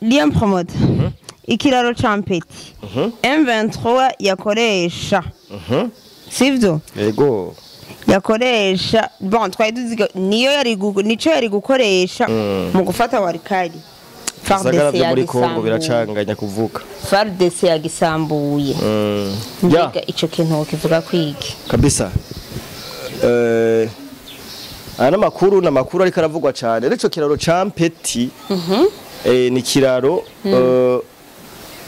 Liam Promote, ikiraro ca Mpeti M23 yakoresha, sivyo? Yego. Yakoresha, bon, twari tuzi ko niyo yari nico yari gukoresha mu gufata Walikale. Ibisagara FARDC byo muri Kongo yagisambuye. Biracanganya kuvuka. FARDC yagisambuye. Mbega ico kintu kivuga kwiki? Kabisa. Aya n'amakuru, n'amakuru ariko aravugwa cyane. Rero ico kiraro ca Mpeti ni kiraro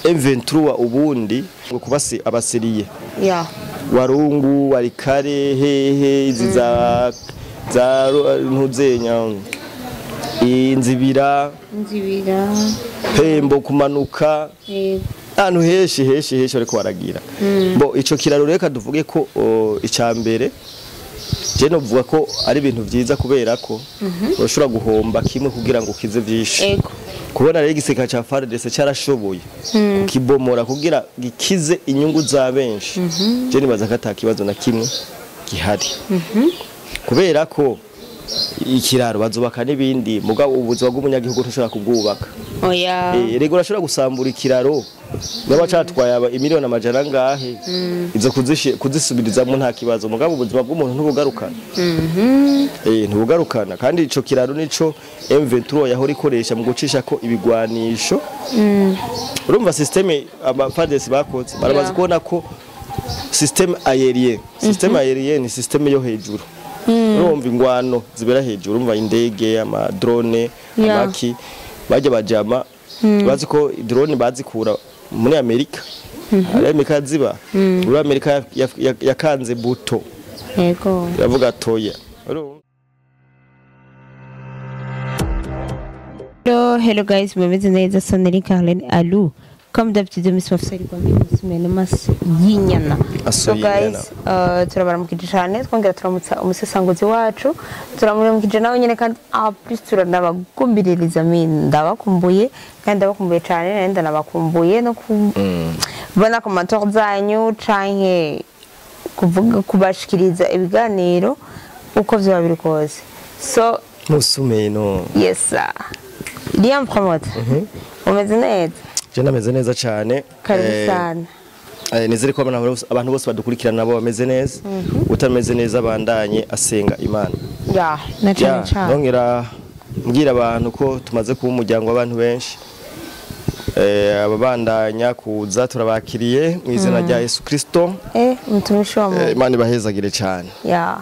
M23 ubundi ngo kubasi abasiriye Warungu, Walikale, hehe, izi za ntuzenya, Inzibira, Nzibira. Pembo, kumanuka ahantu henshi henshi henshi bariko baragira. Bo ico kiraro, reka tuvuge ko ica mbere je novuga ko ari ibintu vyiza, kubera ko urashobora guhomba kimwe kugira ngo ukize vyinshi. Kubona rero igisirikare ca FARDC carashoboye kukibomora kugira gikize inyungu za benshi, je nibaza ko ata kibazo na kimwe gihari, kubera ko ikiraro bazubaka n'ibindi, mugabo ubuzima bw'umunyagihugu ntushobora kubwubaka. Oya. Rego, urashobora gusambura ikiraro naba catwaye imiliyoni amajana angahe, izo kuzisubirizamo nta kibazo, mugabo ubuzima bw'umuntu ntubugarukana. Ntubugarukana. Kandi ico kiraro nico M23 yahora ikoresha mu gucisha ko ibigwanisho. Urumva système aba FARDC bakoze, baramaze kubona ko système aérien ni système yo hejuru. Urumva ingwano zibera hejuru, urumva indege, ama drone, amaki bajya bajama bazi ko drone bazikura muri Amerika, ari Amerika ziba muri Amerika yakanze buto iravuga toya. Urumva? Hello, hello guys, mumeze neza? Soneri Carlen Alu. Comme d'habitude, Miss Mafsari kwambi musumene maso y'inyana. Aso So guys, y'inyana. Turabaramukije cyane, twongera turamutsa umusesanguzi wacu, turamuramukije nawe nyene, kandi en plus turanabagumbiririza. Mi ndabakumbuye, kandi ndabakumbuye cyane, nari ndanabakumbuye no kubona commentaire zanyu canke kuvuga, kubashikiriza ibiganiro uko vyoba biri kose. So Musumeno. Yes sir. Liam Promote. Umeze neza? Je nameze neza cyane. Karibu sana. Nizere ko abantu bose badukurikirana nabo bameze neza. Utameze neza bandanye asenga Imana. Ya, na cyane cyane. Nongera mbwira abantu ko tumaze kuba umuryango w'abantu benshi. Ababandanya kuza turabakiriye mu izina rya Yesu Kristo. Mtumishi wa Mungu. Imana ibahezagire cyane. Ya.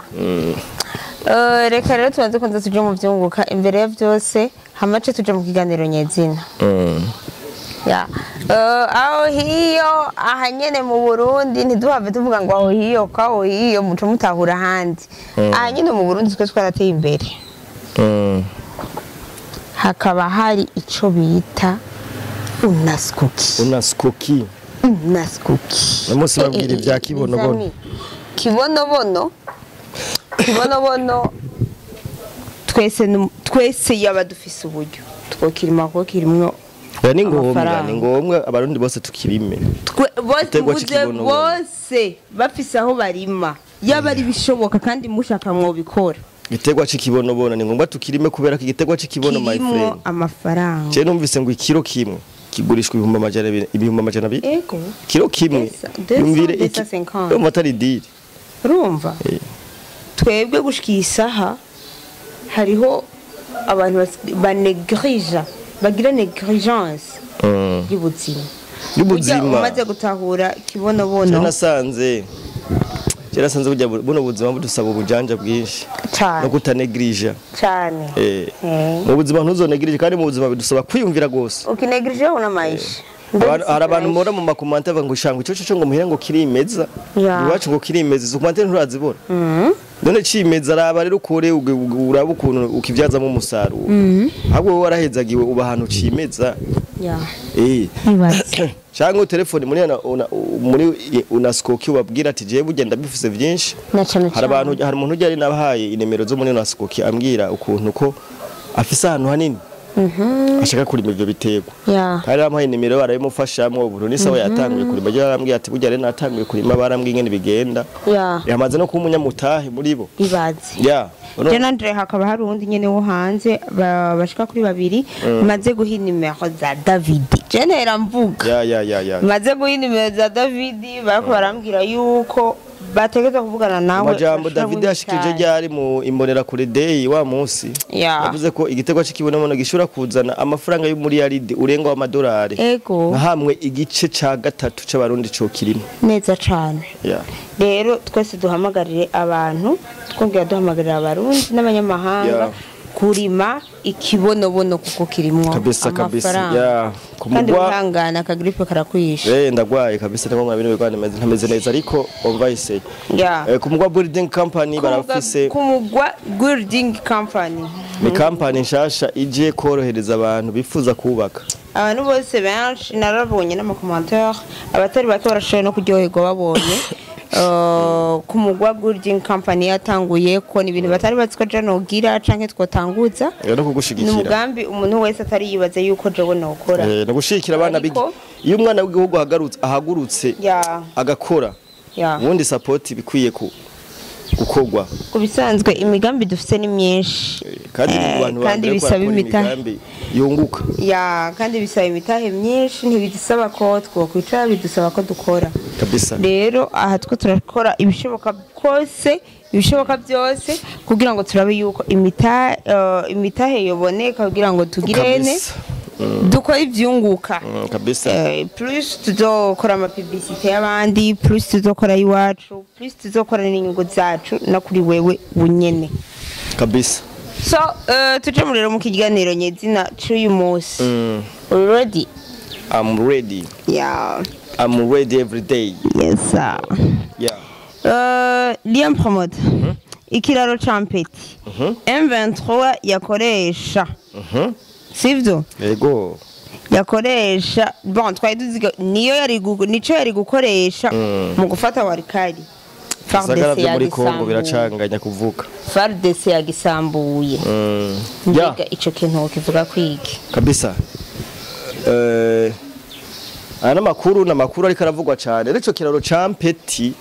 Reka rero tubanze kwanza tuje mu vyunguka imbere ya vyose, hamace tuje mu kiganiro nyezina. Ya. Aho hiyo aha nyene mu Burundi, ntiduhave tuvuga ngo aho hiyo, ko aho hiyo muco mutahura ahandi. Aha nyene mu Burundi twe twarateye imbere. Hakaba hari ico bita Unaskuki. Unaskuki. Unaskuki. Uno munsi babwira ibya kibonobono. Izami. Kibonobono. Kibonobono. Twese twese yaba dufise uburyo twokirima, kuko kirimwo Oya, ni ngombwa, amafaranga. Ni ngombwa abarundi bose tukirime. Bose Igiterwa mvuze c'ikibonobono. Bose bafise aho barima, yaba ari bishoboka kandi mushaka mwobikora. Igiterwa c'ikibonobono ni ngombwa tukirime, kubera ko igiterwa c'ikibono, my Kirimwo friend. amafaranga. Je numvise ngo ikiro kimwe kigurishwa 200,000, 200,000. Ego. Kiro kimwe. Deux cents, Yumvire 250. Urumva atari deal. Urumva twebwe gushika iyi saha hariho abantu banegrija, bagira négligence y'ubuzima. Y'ubuzima. Burya umaze gutahura kibonobono. Je nasanze burya buno buzima budusaba ubujanja bwinshi no Cane. kutanegrija. Cane. Mu buzima ntuzonegrije, kandi mu buzima bidusaba kwiyumvira gose. Ukinegrije una maisha. Hari abantu mubona mu macommentaires bavuga ngo shanga ico cyo ngo muhira ngo kirimeza, iwacu ngo kirimeza. Izo commentaires nturazibona? None cimeza, raba rero ukore, urabe ukuntu ukivyazamo umusaruro. Ahubwo wowe warahezagiwe, uba ahantu cimeza. Ibaze. Cyangwa telefone muri muri Unaskoki, ubabwira ati jewe burya ndabifise vyinshi. Na cane. Hari abantu, hari umuntu ujya ari nabahaye inimero zo muri Unaskoki, ambwira ukuntu ko afise ahantu hanini. Ashaka kurima ivyo biterwa. Ya. Kandi bamuhaye nimero, barabimufashamwo. Ubu ni sawa, yatanguye kurima. Je yarambwiye ati burya rero natanguye kurima, barambwiye ingene bigenda. Yamaze no kuba umunyamutahe muri bo. Ibaze. Ya. Je nanje hakaba hari uwundi nyene wo hanze, bashika kuri babiri maze guha inimero za David. Je ntera mvuga. Ya ya ya ya. Maze guha inimero za David, bariko barambwira yuko bategeza kuvugana nawe. Amajambo bashira David mu yashikije cyane. ryari mu imbonera kure day wa munsi. Yavuze ko igiterwa c'ikibonobono gishobora kuzana amafaranga y'umuriyaridi urenga w'amadolari. Ego. Nka hamwe igice ca gatatu c'abarundi co kirimo. Neza cane. Rero twese duhamagarire abantu, twongera duhamagarira abarundi n'abanyamahanga kurima ikibonobono kuko kirimwo Kabisa kabisa. amafaranga. Kandi Kumugwa wihangana, akagripe karakwisha. Ndagwaye kabisa, ndagwa bino bigwana meze ntameze neza, ariko on va essayer. Kumugwa Building Company barafise Kumugwa Building Company. Ni company nshasha ije korohereza abantu bifuza kubaka. Abantu bose benshi narabonye n'ama commentaires, abatari bake barashoboye no kuryoherwa babonye Kumugwa Building Company yatanguye, ko ni ibintu batari bazi ko je nogira canke twotanguza. No Ni kugushigikira. umugambi umuntu wese atari yibaze yuko jewe nokora. No gushigikira abana bigi. Iyo umwana w'igihugu ahagurutse agakora, ubundi support bikwiye ku gukorwa. Ku bisanzwe imigambi dufite ni myinshi. Kandi ni ku bantu ba Kandi mbere ko bisaba barakora imitahe. imigambi yunguka. Ya, kandi bisaba imitahe myinshi. Ntibidusaba ko twokwicara, bidusaba ko dukora. Rero aha two turakora ibishoboka kose, ibishoboka byose kugira ngo turabe yuko imitahe yoboneka kugira ngo tugirene dukore ivyunguka. Kabisa. Plus tuzokora ama publicité y'abandi, plus tuzokora iwacu, plus tuzokora n'inyungu zacu no kuri wewe bunyene. So tuje mu rero mu kiganiro nyezina c'uyu munsi. Uri ready? I'm ready. Yeah. I'm ready every day. Yes sir. Yeah. Liam Promote, ikiraro ca Mpeti M23 yakoresha, sivyo? Yego. Yakoresha, bon, twari tuzi ko niyo yari nico yari gukoresha mu gufata Walikale. Bisagara FARDC byo muri Kongo yagisambuye. Biracanganya kuvuka. FARDC yagisambuye. Mbega ico kintu wokivuga kwiki? Kabisa. Aya n'amakuru n'amakuru ariko aravugwa cyane. Rero ico kiraro ca Mpeti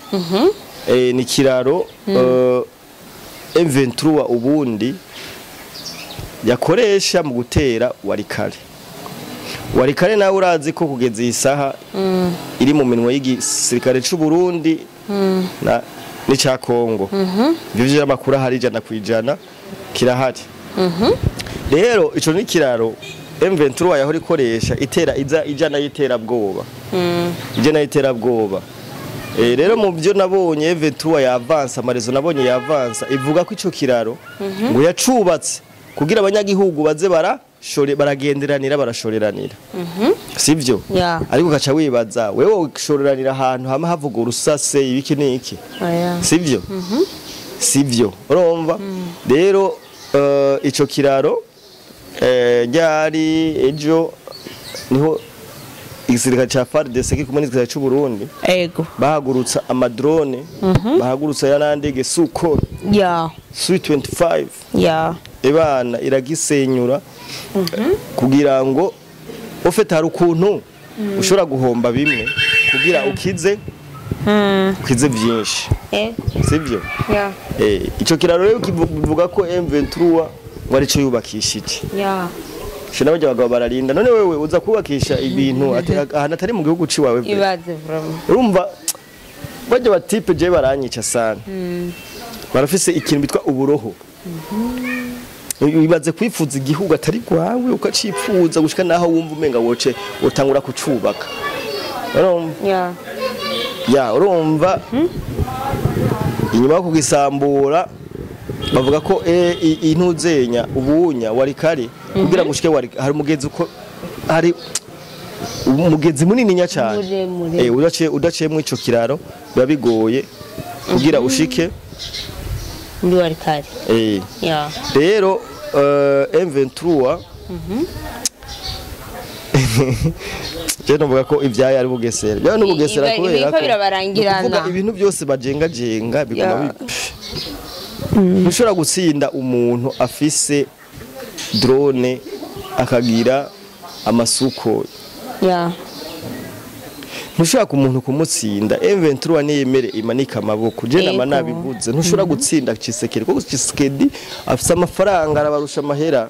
ni kiraro M23 ubundi yakoresha mu gutera Walikale. Walikale nawe urazi ko kugeza iyi saha iri mu minwe y'igisirikare c'u Burundi na n'ica Kongo. Ivyo vy'amakuru ahari 100% kirahari. Rero ico ni kiraro M23 yahora ikoresha itera iza ijana y'iterabwoba. Ijana y'iterabwoba. Rero mu byo nabonye M23 ya avance amarezo nabonye ya avance ivuga ko ico kiraro ngo yacubatse kugira abanyagihugu baze barashore, baragenderanira, barashoreranira. Sivyo? Ya. Ariko ugaca wibaza, wewe ushoreranira ahantu hama havuga urusase, ibiki n'iki. Oya. Sivyo? Sivyo. Urumva? Rero ico kiraro ryari ejo niho igisirikare ca FARDC kiri kumwe n'igisirikare c'u Burundi bahagurutsa ama drone, bahagurutsa ya nandege Sukhoi Su-25. Ebana iragisenyura kugira ngo ufite hari ukuntu ushobora guhomba bimwe kugira ukize byinshi. Sivyo? Ya. Ico kiraro rero kivuga ko M23 ngo arico yubakishije. Shina bajya abagabo bararinda, none wewe uza kubakisha ibintu ahantu atari mu gihugu ciwawe vye. Ibaze vraiment. Urumva bajya batipe je baranyica sana. Barafise ikintu bitwa uburoho. Ibaze kwifuza igihugu atari kwawe, ukacipfuza gushika naho wumva umenga woce utangura kucubaka. Urumva? Ya. Ya, urumva, inyuma yo kugisambura bavuga ko intuzenya ubunya Walikale kugira ngo ushike wari hari umugezi, uko hari umugezi munini nya cyane. Muremure. Udaciye mu ico kiraro biba bigoye kugira ushike Muri Walikale. Ya. Rero M23 je novuga ko ibyaye ari Bugesera, bya no Bugesera kubera ibiko ko birabarangirana. ni ukuvuga ibintu byose bajengajenga biguma ntushobora gutsinda umuntu afise drone. akagira amasuko. Ntushobora ku muntu kumutsinda. M23 niyemere imanika amaboko. Je nama nabivuze, ntushobora gutsinda Tshisekedi kuko Tshisekedi afise amafaranga, arabarusha amahera.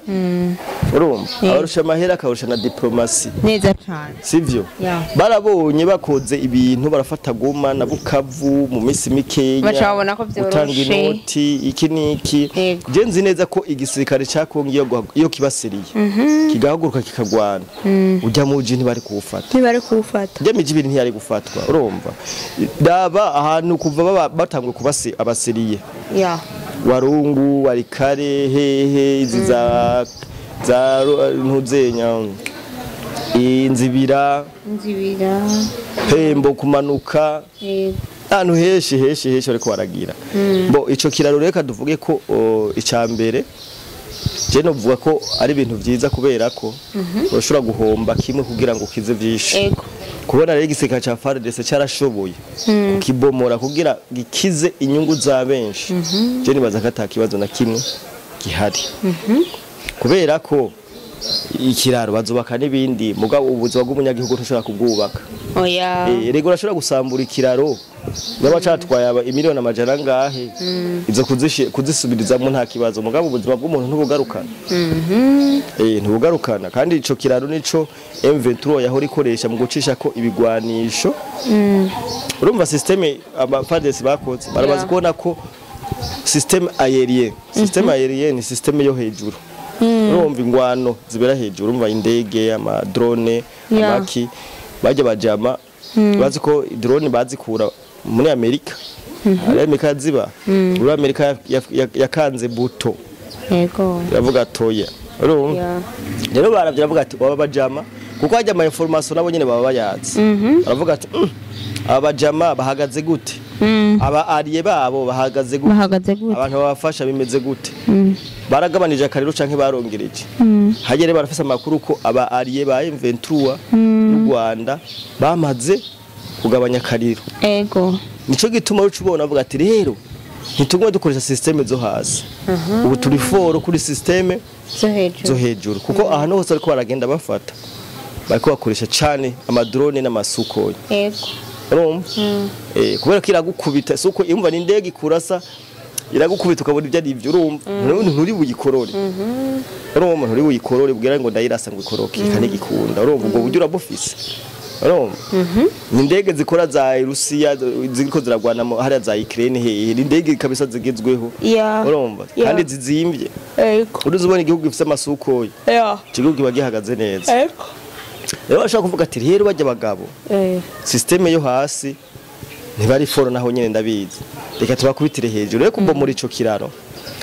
Urumva, abarusha amahera akarusha na diplomasi. Neza cyane. Sivyo? Barabonye bakoze ibintu barafata Goma na Bukavu mu minsi mikeya. Baca babona ko gutanga vyoroshe. Inoti iki niki. Je nzi neza ko igisirikare ca Kongo iyo kibasiriye kigahaguruka kikagwana, ujya mu ji ntibari kuwufata. Ntibari kuwufata. Njye miji ibiri ntiyari gufatwa. Urumva, daba ahantu kuva batangwe kubase abasiriye Warungu, Warikare, hehe, izi za ntuzenya, inzibira, Nzibira. Hembo kumanuka, ahantu henshi henshi henshi bariko baragira. Bo ico kiraro, reka tuvuge ko ica mbere je novuga ko ari ibintu vyiza kubera ko urashobora guhomba kimwe kugira ngo ukize vyinshi. Kubona rero igisirikare ca FARDC carashoboye kukibomora kugira gikize inyungu za benshi, je nibaza ko ata kibazo na kimwe gihari kubera ko ikiraro bazubaka n'ibindi, mugabo ubuzima bw'umunyagihugu ntushobora kubwubaka. Oya. Rego urashobora gusambura ikiraro nyaba catwaye imiliyoni amajana angahe, izo kuzisubirizamo nta kibazo, mugabo ubuzima bw'umuntu ntubugarukana. Ntubugarukana. Kandi ico kiraro nico M23 yahora ikoresha mu gucisha ko ibigwanisho. Urumva système aba FARDC bakoze, barabaza kubona ko système aérien ni système yo hejuru. Urumva ingwano zibera hejuru, urumva indege, ama drone, amaki bajya bajama bazi ko drone bazikura muri Amerika. Muri Amerika ziba muri Amerika yakanze buto iravuga toya. Urumva, rero baravye baravuga ati baba bajama, kuko hajya ama information nabo nyene baba bayazi. Baravuga ati: Aba bajama bahagaze gute? Aba alliés babo bahagaze gute? Bahagaze gute? Abantu babafasha bimeze gute? Baragabanije akariro canke barongereje?" Hagere barafise amakuru ko aba alliés ba M23 n'u Rwanda bamaze kugabanya akariro. Nico gituma uca ubona bavuga ati rero ntitugume dukoresha système zo hasi, ubu turi fort kuri système zo hejuru. Zo hejuru, kuko ahantu hose ariko baragenda bafata, bariko bakoresha cane ama drone n'ama Sukhoi. Urumva, kubera ko iragukubita suko, imva ni indege ikurasa, iragukubita ukabona ibyo ari byo. Urumva nturi buyikorore. Urumva nturi buyikorore bwira ngo ndayirasa ngo ikoroke kandi igikunda. Urumva ubwo buryo urabufise. Urumva ni indege zikora za Rusiya ziriko ziragwana hariya za Ukraine, hehe, ni indege kabisa zigezweho. Urumva, kandi zizimvye. Uruzi ubona igihugu gifise ama Sukhoi, igihugu kiba gihagaze neza. Rero bashobora kuvuga ati rero bajya abagabo système yo hasi ntibari fort, naho nyene ndabizi, reka tubakubitire hejuru. Rero kumva muri ico kiraro,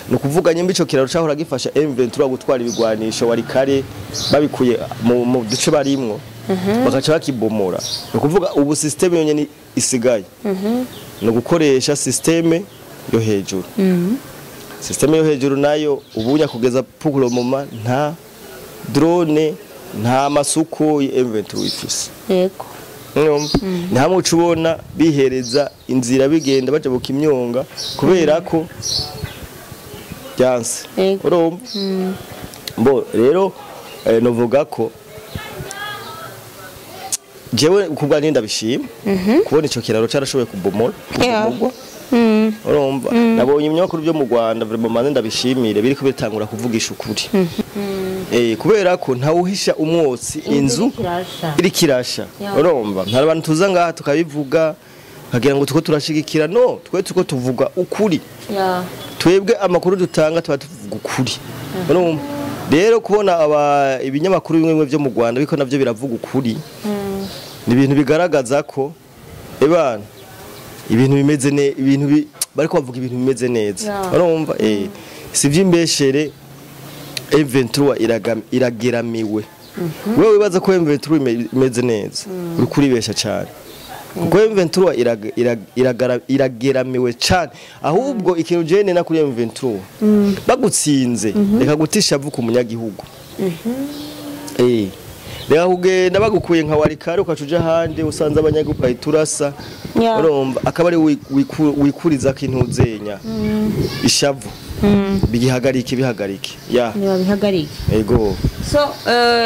ni ukuvuga nyimba ico kiraro cahora gifasha M23 gutwara ibigwanisho wari kare babikuye mu duce barimwo, bakaca bakibomora, ni ukuvuga ubu système yonyene isigaye ni ugukoresha système yo hejuru. Système yo hejuru nayo ubunya kugeza pour le moment nta drone, nta ma Sukhoi M23 ifise. Urumva? Ni hamwe uca ubona bihereza inzira bigenda bajabuka imyonga kubera ko byanse. Urumva, bo rero novuga ko jewe kubwa ninde ndabishima kubona ico kiraro carashoboye kubomora, kubomorwa. Urumva, nabonye ibinyamakuru byo mu Rwanda, vraiment manze ndabishimire, biriko bitangura kuvugisha ukuri, kubera ko ntawuhisha umwotsi inzu Kirasha. iri kirasha. Urumva hari abantu tuza ngaha tukabivuga kagira ngo tuko turashigikira. No twe tuko tuvuga ukuri. Twebwe amakuru dutanga tuba tuvuga ukuri. Urumva rero kubona aba ibinyamakuru bimwe bimwe byo mu Rwanda biko navyo biravuga ukuri, ni ibintu bigaragaza ko ebana ibintu bimeze ne ibintu bariko bavuga ibintu bimeze neza. Urumva, si vy'imbeshere, M23 irageramiwe. Wewe wibaza ko M23 imeze neza, uri kuribesha cyane, kuko M23 irageramiwe cyane. Ahubwo ikintu jene na kuri M23, bagutsinze, reka gutisha avuka umunyagihugu, reka kugenda bagukuye nka Warikare ukaca uja ahandi usanze abanyagihugu bahita urasa. Urumva akaba ari wikuriza ko intuzenya ishavu. Bigihagarike, bihagarike ya. Ntibabihagarike. Ego. So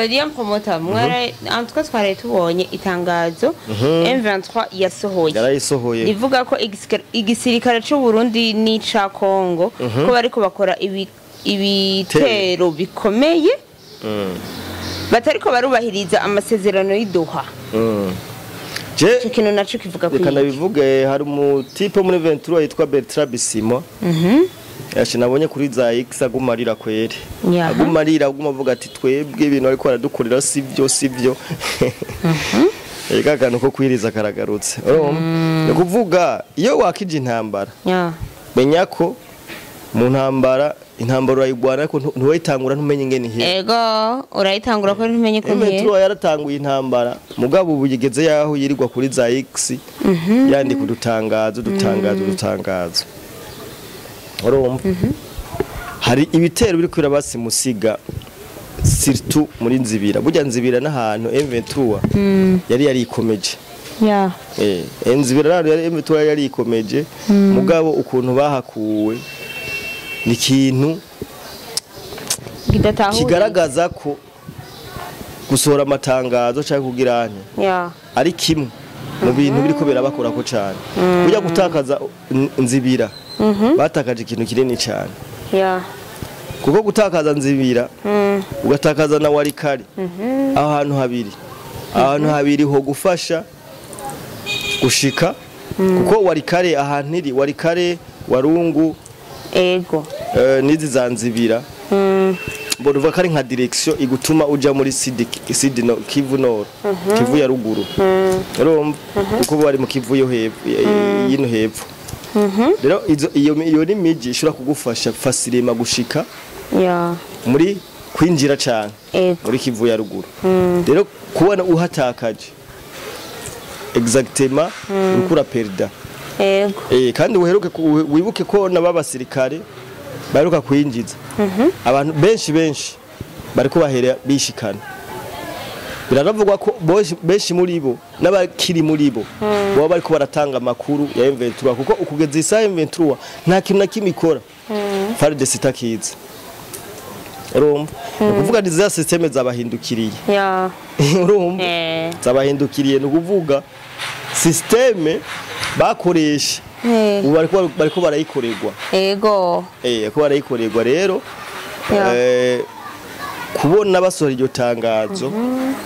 Liam Promoter, mwara en tout cas twaraye tubonye itangazo M23 yasohoye Yarayisohoye. Rivuga ko igisirikare c'u Burundi n'ica Congo ko bariko bakora ibitero bikomeye, batariko barubahiriza amasezerano y'i Doha. Je Ico kintu naco kivuga reka kuri nabivuge, hari umutipe muri 23 yitwa Bertrand Bisimwa. Yashe nabonye kuri za X aguma arira kwere. Aguma arira, aguma avuga ati twebwe ibintu ariko baradukorera sivyo, sivyo. Ega akantu ko kwiriza karagarutse. Urumva? Ni ukuvuga iyo wakije intambara, menya ko mu ntambara, intambara urayigwana ariko ntiwayitangura ntumenye ingene ihera. Ego, urayitangura ko ntumenye ko ntiye. M23 yaratanguye intambara, mugabo ubu yigeze yaho yirirwa kuri za X yandika udutangazo, udutangazo, udutangazo. Urumva, hari ibitero biri kwira basimusiga, surtout muri Nzibira. Burya Nzibira n'ahantu M23 yari yarikomeje. Nzibira n'ahantu yari M23 yari yarikomeje, mugabo ukuntu bahakuwe ni ikintu Kidatahura. kigaragaza ko gusohora amatangazo cyangwa kugira ante ari kimwe mu bintu biriko birabakorako cyane. Burya gutakaza Nzibira, batakaje ikintu kinini cyane, kuko gutakaza Nzibira, ugatakaza na Warikari, aho hantu habiri, ahantu habiri ho gufasha gushika, kuko Warikare ahantu iri, Warikare, Warungu, n'izi za Nzibira, mbona uvuga ko ari nka direction igutuma uja muri Sud no Kivu Nord, Kivu ya ruguru. Urumva, kuko bari mu Kivu yo hepfo, yino hepfo. Rero iyo ni miji ishobora kugufasha facilement gushika muri kwinjira cyane muri Kivu ya ruguru. Rero kubona uhatakaje exactement, uriko uraperda. Kandi uheruke wibuke ko n'ababasirikare baheruka kwinjiza abantu benshi benshi, bariko bahera bishikana. Biranavugwa ko benshi muri bo n'abakiri muri bo baba bariko baratanga amakuru ya M23, kuko ukugeza isaha M23 nta kintu na kimwe ikora FARDC itakizi. Urumva, ni ukuvuga ni za système zabahindukiriye. Urumva, zabahindukiriye, ni ukuvuga système bakoresha ubu bariko barayikorerwa. Ko barayikorerwa rero. Kubona basohora iryo tangazo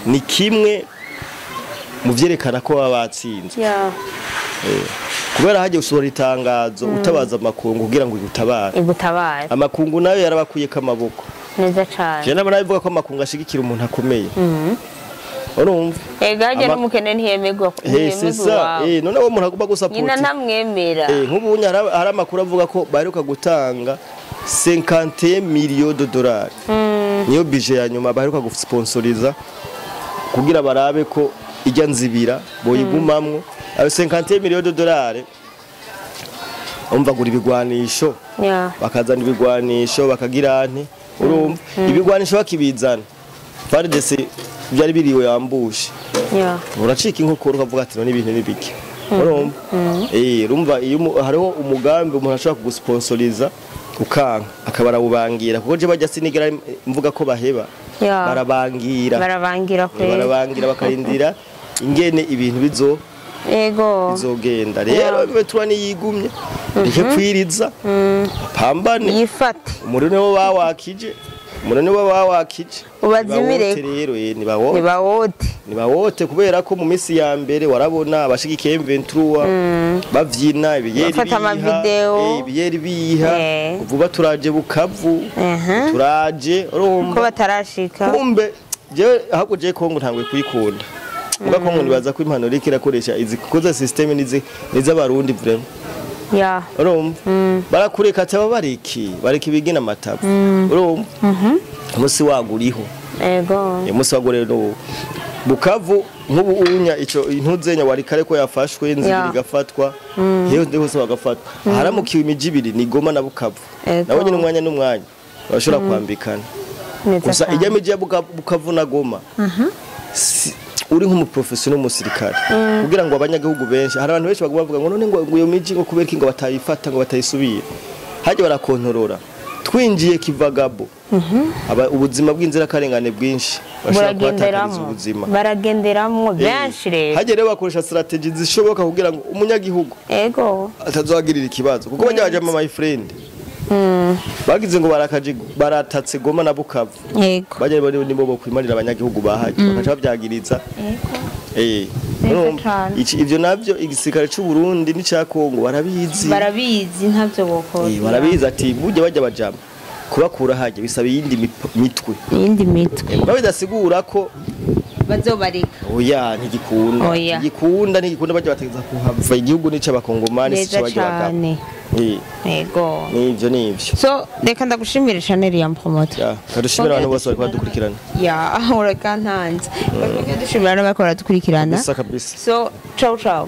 ni kimwe mu vyerekana ko baba batsinze. Kubera hagiye gusohora itangazo utabaza amakungu kugira ngo igutabare, Igutabare. amakungu nayo yarabakuyeko amaboko. Neza cane. Je nabona bivuga ko amakungu ashigikira umuntu akomeye. Urumva? Ega hajya n'umukene ntiyemegwa. C'est ça. None uwo muntu agomba Nyina gusapota. ntamwemera. Nk'ubu hari amakuru avuga ko baheruka gutanga 51 millions de dollars. Niyo budget ya nyuma baheruka gusponsoriza kugira barabe ko ijya Nzibira boyigumamwo. Ayo 51 millions de dollars, umva, gura ibigwanisho, bakazana ibigwanisho bakagira nte. Urumva, ibigwanisho bakibizana, FARDC byari biriwe yambushe. Uracika inkokora ukavuga ati none ibintu ni bike. Urumva, urumva iyo hariho umugambi umuntu ashobora kugusponsoriza ukanka, akaba arawubangira, kuko je bajya sinigera mvuga ko baheba. Barabangira. Barabangira kwe. Barabangira, bakarindira ingene ibintu bizo bizogenda. Rero M23 niyigumye, reke kwiriza, pambane. Yifate. Umuriro niwo bawakije, umuriro niwo bawakije. Ubazimire. Nibawote rero, nibawote. Nibawote. Nibawote, kubera ko mu minsi ya mbere warabona abashigikiye M23 bavyina ibiyeri, Bafata biha amavideo. Ibiyeri biha, vuba turaje Bukavu, turaje. Ko Urumva, batarashika. kumbe jewe ahubwo je Kongo ntangwe kuyikunda. Muga Kongo nibaza ko impano iriko irakoresha izi kuko système nizi niz'abarundi vraiment. Urumva, barakureka ati aba bariki bareka ibigina amatavu. Urumva, umunsi waguriho. Uyu munsi waguriho n'ubu Bukavu nk'ubu unya ico intuzenya wari kare ko yafashwe, Nzibiri igafatwa, heho ndi hose bagafatwa. Haramukiwe imiji ibiri, ni Goma na Bukavu. Nabo nyine umwanya n'umwanya bashobora kwambikana. Neza Gusa cane. ijya miji ya Bukavu na Goma, uri nk'umuprofessionnel w'umusirikare, kugira ngo abanyagihugu benshi, hari abantu benshi baguma bavuga ngo none ngo iyo miji ngo kubera iki ngo batayifata, ngo batayisubira, hajya barakontorora. Twinjiye Kivagabo, ubuzima bw'inzirakarengane bwinshi bashobora kuhatakariza Buragenderamo. ubuzima. Baragenderamwo benshi rero. Hajya rero bakoresha strategy zishoboka kugira ngo umunyagihugu atazohagirira ikibazo, kuko bajya bajama, my friend, bagize ngo barakaje, baratatse Goma na Bukavu. Bajya bari nibo bo kwimarira abanyagihugu bahaje, bakaca babyagiriza. Neza Urumva, cane. Ivyo navyo igisirikare c'u Burundi n'ica Kongo barabizi. Barabizi, ntavyo bokora. Barabizi ati burya bajya bajama kubakura hajya bisaba iyindi mitwe. Iyindi mitwe. Mugabo bidasigura ko bazobareka. Oya, ntigikunda. Oya. Ntigikunda, ntigikunda. Bajya bategeza kuhava. Igihugu n'ic'abakongomani, si Neza c'abajya bagabo. cane. Nivyo, nivyo. So reka ndagushimire cane, Liam Promoter. Ya, kadushimira abantu bose bariko badukurikirana. Ya, ureka ntanze. Reka dushimira n'abariko baradukurikirana. Kabisa kabisa. So ciao ciao.